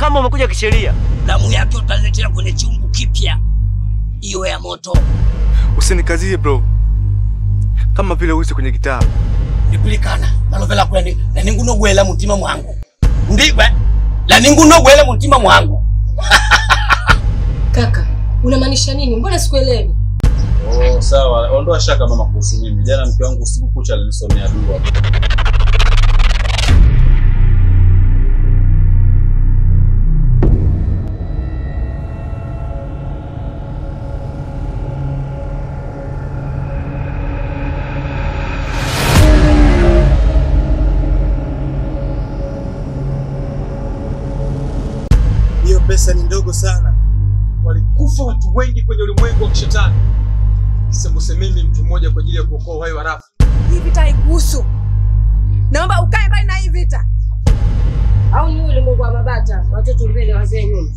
Kama umekuja kisheria, damu yake utaletea kwenye chungu kipya. Iwe ya moto. Usinikazie bro. Kama vile usi kwenye gitaa. Nipilikana malovela kwani na ningunogwela mutima mwangu. Ndikwe la ningunogwela mutima mwangu. Kaka, unamaanisha nini? Mbona sikuelewi? Oh, sawa. Ondoa shaka mama kuhusu mimi. Jana mke wangu usiku kucha alinisomea dua. Hiyo pesa ni ndogo sana. Walikufa watu wengi kwenye ulimwengu wa kishetani. Sembuse mimi mtu mmoja kwa ajili ya kuokoa uhai wa Rafa. Hii vita haikuhusu. Naomba ukae mbali na hii vita. Au ni ulimwengu wa mabata, watoto mbele wazee nyuma.